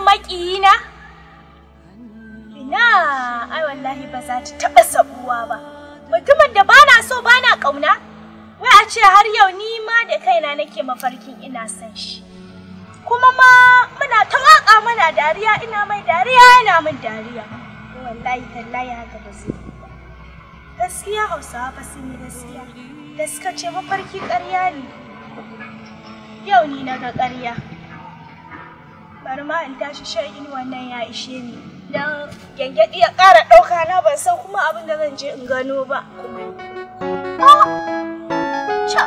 maƙiyina? Ina, ai wallahi ba za ta taɓa sabuwa ba. Mutumin da bana so bana ƙauna, wai a ce har yau ni ma da kaina nake mafarkin ina son shi. Kuma ma muna ta waƙa muna dariya, ina mai dariya yana min dariya. Wallahi tallahi haka ba zai yi ba. Gaskiya Hausawa fa sun yi gaskiya. Da suka ce mafarki ƙarya ne. Yau ni na ga ƙarya. Bari ma in tashi shan inuwan nan ya ishe ni. Dan gyangyaɗi ya ƙara ɗauka na ban san kuma abin da zan je in gano ba. Ca.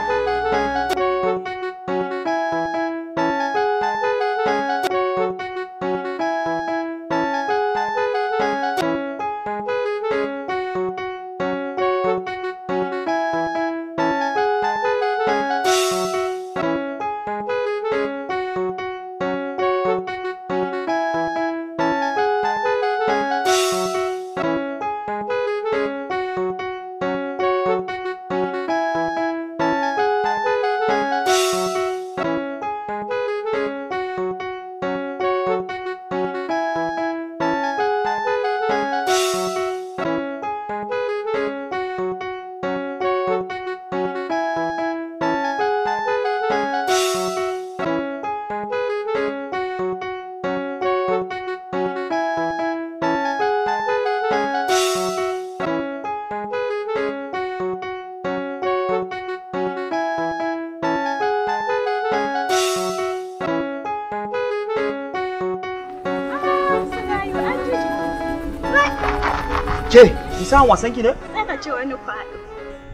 Ke, ki san wasan ki ne? Sai ka ce wani kwaɗo.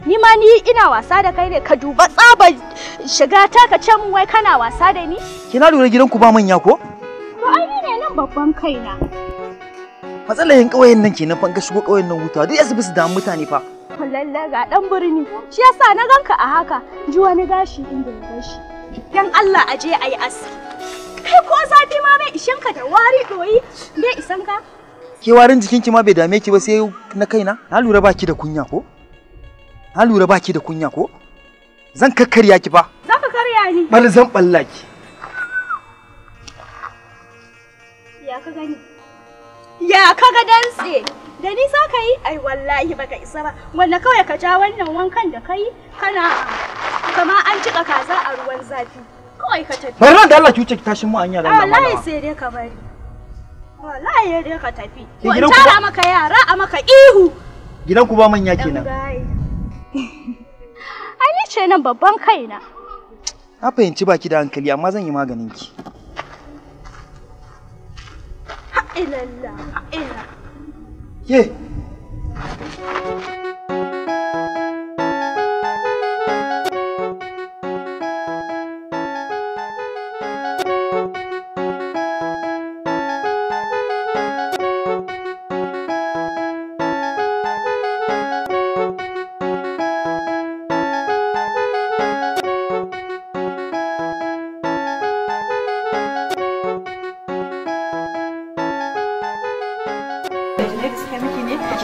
Ni ma ni ina wasa da kai ne, ka duba tsabar shiga ta ka ce mun wai kana wasa da ni? Kina lura gidanku ba manya ko? To ai ni ne nan babban kaina. Matsalar yin ƙauyen nan kenan fa, in ka shigo ƙauyen nan hutawa duk asibiti su damu mutane fa. Lalla ga dan birni. Shi yasa na ganka a haka, ji wani gashi inda ya gashi. Dan Allah a je ayi aski. Kai ko zafi ma bai ishen ka da wari doyi, bai isan ka? Ke warin jikinki ma bai dame ki ba sai na kaina? Na lura baki da kunya ko? Na lura baki da kunya ko? Zan kakkarya ki fa. Za ka karya ni? Bal zan balla ki. Ya ka gani? Ya ka ga dantse? Da ni za ka yi? Ai wallahi baka isa ba. Wanda kawai ka ja wannan wankan da kai kana kama an cika kaza a ruwan zafi. Kawai ka tafi. Bari nan da Allah ki wuce ki tashin mu anya da Allah. Wallahi sai dai ka bari. Wallahi dai ka tafi. Ko in tara maka yara a maka ihu. Gidanku ba manya kenan. Ai ni ce nan babban kaina. Na fahimci baki da hankali amma zan yi maganin ki. Ha ilalla, ha ila. Ke.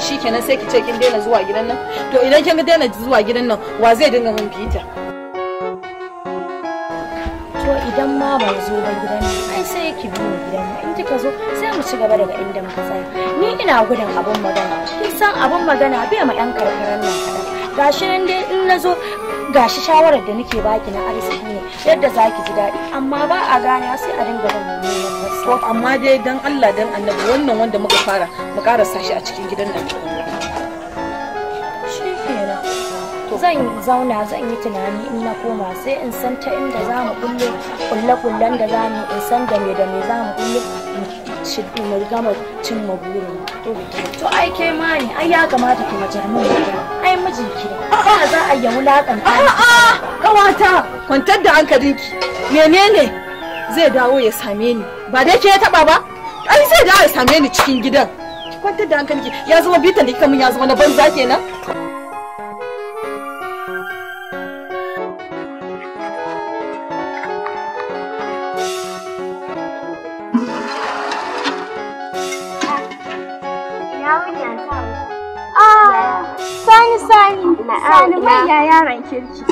Shikenan sai ki ce kin daina zuwa gidan nan. To idan kin daina zuwa gidan nan, wa zai dinga mun bita? To idan ma ban zo ba gidan nan, ai sai ki bi ni gidan nan. In kika zo sai mu ci gaba daga inda muka tsaya. Ni ina gudun abun magana. Kin san abun magana bai ma yan karkaran nan kaɗan. Gashi nan dai in na zo gashi shawarar da nake baki na arziki ne yadda zaki ji daɗi, amma ba a gane sai a dinga ban mummunan fassara. To amma dai dan Allah dan Annabi wannan wanda muka fara mu karasa shi a cikin gidan nan. Shikenan. Zan zauna zan yi tunani in na koma sai in san ta inda za mu kulle kulle-kullen da za mu in san da me za mu kulle mu gama cimma burin. To ai ke ma ne ai ya kamata ki mace mun magana. Ai mijinki ne. Ba za a yi wulakanta. A'a kawata kwantar da hankalinki. Menene zai dawo ya same ni? Ba dai ke ya taba ba? Ai zai dawo ya same ni cikin gidan. Ki kwantar da hankalinki. Ya zama bitan da kika mun ya zama na banza kenan. Sani sani, sani manya yaron kirki.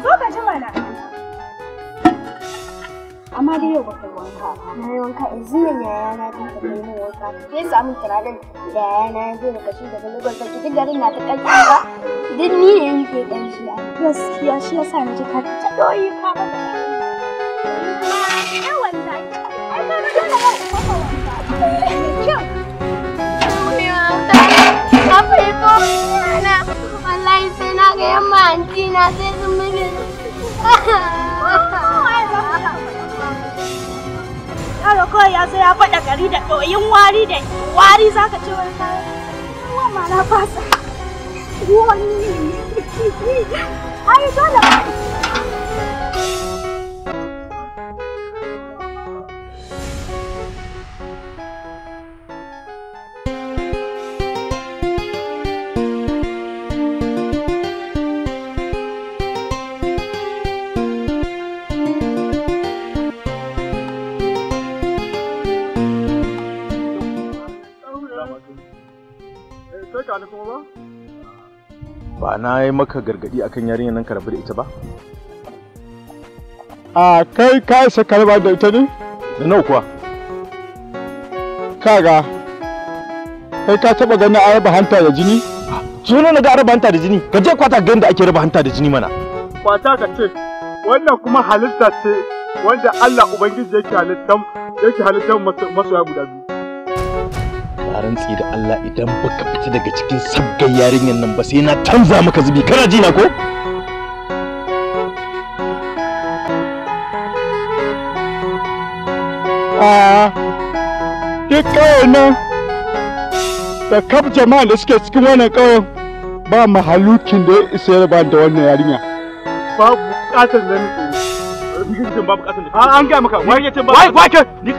Zo ka ji mana. Amma dai yau baka yi wanka ba. Na yi wanka yanzu nan yaya na ta tafi min wanka. Ta fesa min turaren da yaya na ya zo daga shi daga Lagos da duk garin na ta ƙanshi ba. Duk ni ne nake ƙanshi a gaskiya shi yasa na ji ta ta ɗoyi ka ba da ƙanshi. Wallahi. Ai ka ga dole yau in maka wanka. Kyau. Wallahi sai na ga yamma anti na sai sun mini. Yaro kawai ya zo ya faɗa gari da ɗoyin wari da wari za ka ce wani kayan. Ruwan ma na fasa. Ruwan ne. Ai dole ba. Ba na yi maka gargadi akan yarinyar nan ka rabu da ita ba? A kai ka isa ka raba da ita ne? Da nawa kuwa? Kaga, kai ka taba ganin an raba hanta da jini? Sunan na ga raba hanta da jini, ka je kwata ga yadda ake raba hanta da jini mana. Kwata ka ce, wannan kuma halitta ce wanda Allah Ubangiji yake halittan masoya guda biyu. Na rantsi da Allah idan baka fita daga cikin sabgar yarinyar nan ba sai na canza maka zubi, kana ji na ko? A duk ƙauyen nan da kaf jama'a da suke cikin wannan ƙauyen ba mahalukin da ya isa ya raba da wannan yarinya. Babu buƙatar da ni tsoro. Babu buƙatar da an gaya maka wai yace ba wai ke ni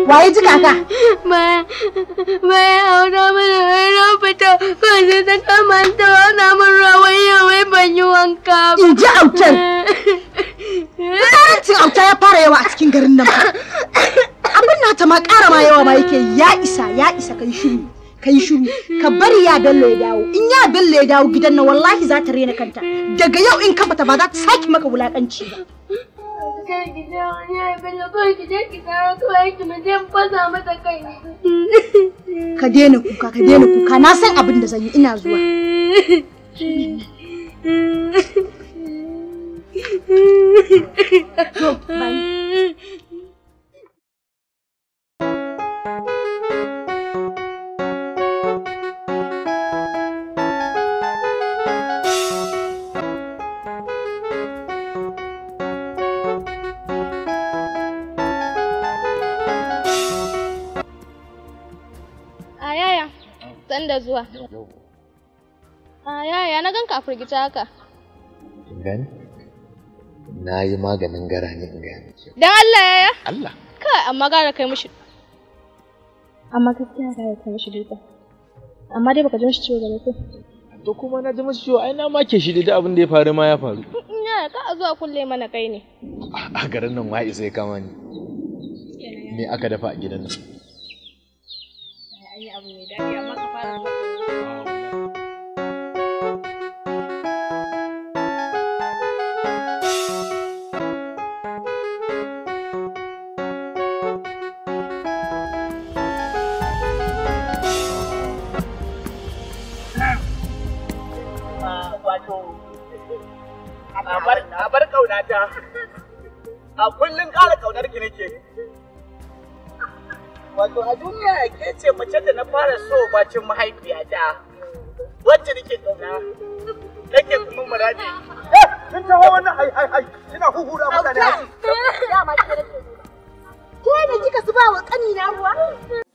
Waye jika ka? Bayan auna mana wai na fita ko sai ta kama ta auna min ruwa wai yau wai ban yi wanka ba. In ji autan. Tsarancin auta ya fara yawa a cikin garin nan. Abin nata ma ƙara ma yawa ma yake ya isa kai shiru. Kai shiru ka bari ya Bello ya dawo. In ya Bello ya dawo gidan nan wallahi za ta rena kanta. Daga yau in ka bata ba za ta sake maka wulakanci ba. Ka daina kuka, ka daina kuka, na san abin da zan yi, ina zuwa. Zo, bani. Da zuwa. A yaya na ganka a firgita haka. Kin gani? Na yi maganin gara ne in gaya miki. Dan Allah yaya? Allah. Kai amma gara kai mishi. Amma gaskiya gara kai mishi duka. Amma dai baka ji mishi ciwo gare ko. To kuma na ji mishi ciwo ai na make shi da abin da ya faru ma ya faru. Yaya ka a zuwa kulle mana kai ne. A garin nan wai sai kama ni. Me aka dafa a gidan nan? An yi abu mai daɗi amma ka fara zuwa. Wato, a bar ƙaunata, a kullum ƙara ƙaunar ki nake. Wato a duniya ke ce mace da na fara so bacin mahaifiyata, wacce nake ƙauna, nake kuma muradi. Kin taho wannan hai hai hai kina huhura mutane. Dama ke nake nema. Ke ne kika zuba wa ƙanina ruwa?